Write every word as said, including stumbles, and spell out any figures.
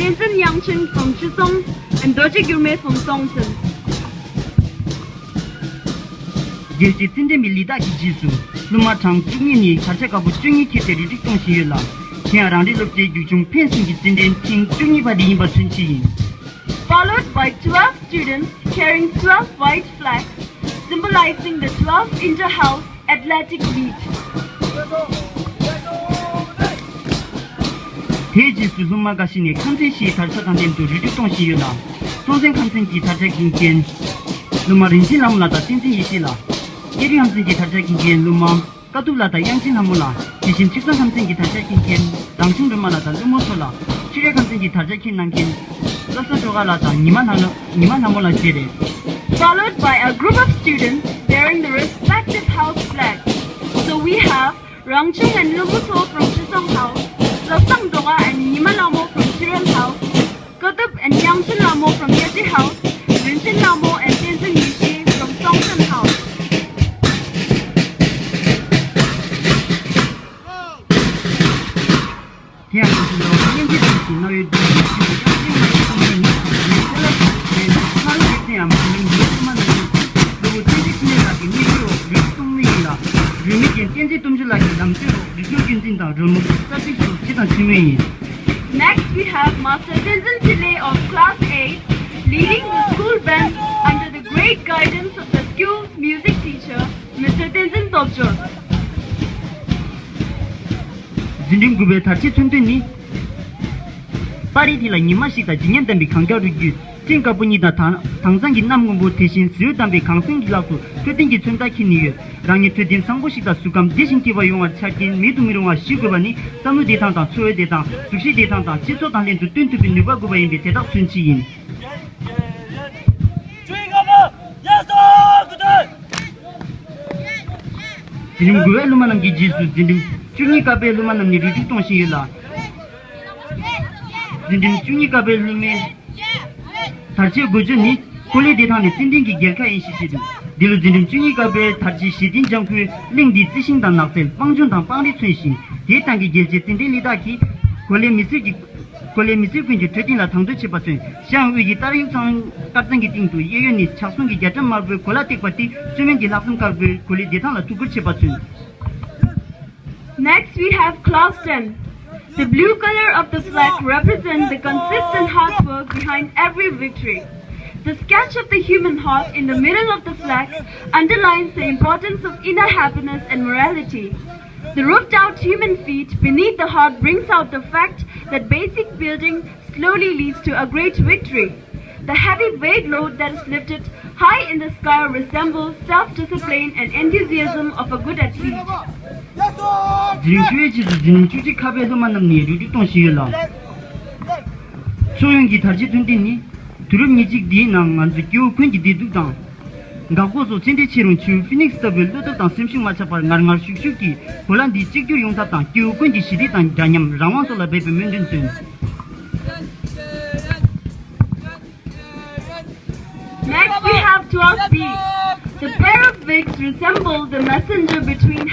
Tenzin Yangchen from Chisong and Dorje Gyurme from Songtsen. རྒྱལ་སྤྱིའི་རྩེད་འགྲན་པའི་ལས་རྟགས་ཀྱི་རྗེས་སུ་སློབ་མ་གྲངས་བཅུ་གཉིས་ནས་དར་ཆ་དཀར་པོ་བཅུ་གཉིས་ཁྱེར་ཏེ་རུ་སྒྲིག་གཏོང་བཞིན་ཡོད་ལ། དེ་ཡང་རང་རེའི་སློབ་གྲྭའི་རྒྱུག་མཆོང་ཕན་ཚུན་གྱི་རྩེད་འགྲན་ཐེངས་བཅུ་གཉིས་པ་དེ་ཡིན་པ་མཚོན་བྱེད་ཡིན། Followed by twelve students carrying twelve white flags, symbolizing the twelve inter-house athletic meet. དེའི་རྗེས་སུ་སློབ་མ་འགའ་ཞིག་ནས་ཁམས་ཚན་བཞིའི་དར་ཆ་དང་ལྡན་དུ་རུ་སྒྲིག་གཏོང་བཞིན་ཡོད་ལ། སྲོང་བཙན་ཁམས་ཚན་གྱི་དར་ཆ་འགན་འཁྱེར་སློབ་མ་རིན་ཆེན་ལྷ་མོ་ལགས་དང་བསྟན་འཛིན་ཡེ་ཤེས་ལགས། སྐྱེ་རིང་ཁམས་ཚན་གྱི་དར་ཆ་འགན་འཁྱེར་སློབ་མ་དཀའ་ཐུབ་ལགས་དང་དབྱངས་ཅན་ལྷ་མོ་ལགས། དེ་བཞིན་ཆིབས་བསང་ཁམས་ཚན་གྱི་དར་ཆ་འགན་འཁྱེར་རང་བྱུང་སྒྲོལ་མ་ལགས་དང་ཀླུ་མོ་མཚོ་ལགས། ཆུ་རེ་ཁམས་ཚན་གྱི་དར་ཆ་འཁྱེར་གནང་མཁན་བསླབ་གསོ་སྒྲོལ་དཀར་ལགས་དང་ཉི་མ་ལྷ་ཉི་མ་ལྷ་མོ་ལགས་བཅས་རེད། Followed by a group of students bearing the respective house flags. So we have Rangchung and Lumutho from Chisong House, Lapsang Doga and Nima Lamo from Chiran House, Katup and Yangchen Lamo from Yaji House, Rinchen Lamo and Tenzin Yishi from Songtsen House. དེ་ཡང་ང་ཚོ་ལ་སྙན་འཇེབས་ཤིག་གནང་ཡོད་འདུག །ཡང་ཅིག་ང་ཚོ་ཚོང་ལས་ཀྱི་ཚོང་ལས་ནི་ཁ་ལོ་ཁ་ལོ་ཡོད་ཚེ་ཡང་མ་ལུས་ཡོད་ཚེ་མ་ལ་ཡོད་ཚེ་གཙོ་བོ་བསྟན་འཛིན་འཕྲིན་ལས་ལགས་ཀྱི་སྙན་ཞུ་འོག་རིག་གཞུང་རྩོམ་མི་ཡིན་ལ། རིག་མི་རྒན་བསྟན་འཛིན་སྟོབས་འབྱོར་ལགས་ཀྱི་ལམ་སྟོན་འོག་རིག་གཞུང་རྒྱུན་འཛིན་དང་རོལ་མོ་རྩ་ཚིག་སོགས་སྤྱི་དང་འཐུས་མི་ཡིན། Next, we have Master Tenzin Pillay of Class eight, leading the school band under the great guidance of the school's music teacher, Mister Tenzin Topjor. འཛིན་རིམ་དགུ་པའི་དར་ཆའི་མཚོན་དོན་ནི། པར་རིས་དེ་ལ་ཉི་མ་ཞིག་དང་བརྗིད་ཉམས་ལྡན་པའི་གངས་འཁྱག་རི་རྒྱུད། སྤྲིན་དཀར་པོ་གཉིས་དང་དྭངས་དྭངས་གཙང་གི་གནམ་སྔོན་པོ། དེ་བཞིན་ཟིལ་ལྡན་པའི་གངས་སེང་གི་ལག་ཏུ་འཕྲོད་བསྟེན་གྱི་མཚོན་རྟགས་འཁྱེར་ནས་ཡོད། རང་ཉིད་འཕྲོད་བསྟེན་བཟང་པོ་ཞིག་དང་གཟུགས་ཁམས་བདེ་ཞིང་སྐྱིད་པ་ཡོང་བར་ཆ་རྐྱེན་མེད་དུ་མི་རུང་བ་བཞི་དགོས་པ་ནི་བསམ་བློ་བདེ་ཐང་དང་འཚོ་བའི་བདེ་ཐང་། གཟུགས་གཞི་བདེ་ཐང་དང་སྤྱི་ཚོགས་དང་ལྷན་དུ་བསྟུན་ཐུབ་པའི་ནུས་པ་དགོས་པ་ཡིན་པས་དེ་དག་མཚོན་བྱེད་ཡིན། འཛིན་རིམ་དགུ་པའི་སློབ་མ་རྣམས་ཀྱི་རྗེས་སུ་འཛིན་རིམ་བཅུ་གཉིས་ཀ་པའི་སློབ་མ་རྣམས་ནས་རུ་སྒྲིག་གཏོང་བཞིན་ཡོད་ལ། འཛིན་རིམ་བཅུ་གཉིས་ཀ་པའི་སློབ་མའི་དར་ཆའི་འགོ་བརྗོད་ནི། འཁོར་ལོའི་བདེ་ཐང་ནི་རྩེད་འགྲན་གྱི་རྒྱལ་ཁ་ཡིན་ཞེས་བཤད་འདུག །འདི་ལོ་འཛིན་རིམ་བཅུ་གཉིས་ཀ་པའི་དར་ཆའི་གཞི་རྟེན་ལྗང་ཁུའི་གླིང་འདིའི་རྩི་ཤིང་དང་ནགས་ཚལ། སྤང་ལྗོངས་དང་སྤང་རི་མཚོན་ཞིང་། དེའི་སྟེང་གི་རྒྱལ་སྤྱིའི་རྩེད་འགྲན་སླེ་དག་གིས་གོ་ལའི་མི་སེར་གྱི་གོ་ལའི་མི་སེར་ཀུན་གྱི་འཕྲོད་བསྟེན་ལ་དང་དོད་བྱེད་པ་མཚོན། ཤང་དབུས་ཀྱི་ཏར་ཡུང་ཚང་དཀར་གཙང་གི་སྟེང་དུ་གཡས་གཡོན་ནས་ཕྱག་ཟུང་གི་རྒྱ་གྲམ་དམར་པོའི་གོ་ལ་བཏེགས་པ་སྟེ་བཙུན་མའི་གི་ལྷག་བསམ་དཀར་པོས་གོ་ལའི་བདེ་ཐང་ལ་ཐུགས་ཁུར་བྱེད་པ་མཚོན། Next, we have class ten. The blue color of the flag represents the consistent hard work behind every victory. The sketch of the human heart in the middle of the flag underlines the importance of inner happiness and morality. The roughed out human feet beneath the heart brings out the fact that basic building slowly leads to a great victory. The heavy weight load that is lifted high in the sky resembles self-discipline and enthusiasm of a good athlete. འཛིན་རིམ་བཅུ་པའི་རྗེས་སུ་འཛིན་རིམ་བཅུ་གཅིག་ཁ་པའི་སློབ་མ་རྣམས་ནས་རུ་སྒྲིག་གཏོང་བཞིན་ཡོད་ལ། ཕྱོགས་ཡོངས་ཀྱི་དར་ཆའི་མཚོན་རྟགས་ནི། དུས་རབས་ཉེར་གཅིག་འདིའི་ནང་ང་ཚོ་སྐྱེ་བོ་ཀུན་གྱི་བདེ་སྡུག་དང་། འགག་སྒོ་སོགས་ཅི་འདྲའི་ཆེ་རུང་ཆུ་ཕི་ནིག་སི་ལྟ་བུའི་བློ་སྟོབས་དང་སེམས་ཤུགས་མ་ཆག་པར་ངར་ངར་ཤུགས་ཤུགས་ཀྱིས་གོ་ལ་འདི་གཅིག་གྱུར་ཡོང་ཐབས་དང་སྐྱེ་བོ་ཀུན་གྱི་ཞི་བདེ་དང་འདྲ་མཉམ་རང་དབང་སོགས་ལ་འབད་པའི་སྨོན་འདུན་བཏོན། Next, we have twelve B. The pair of wigs resemble the messenger between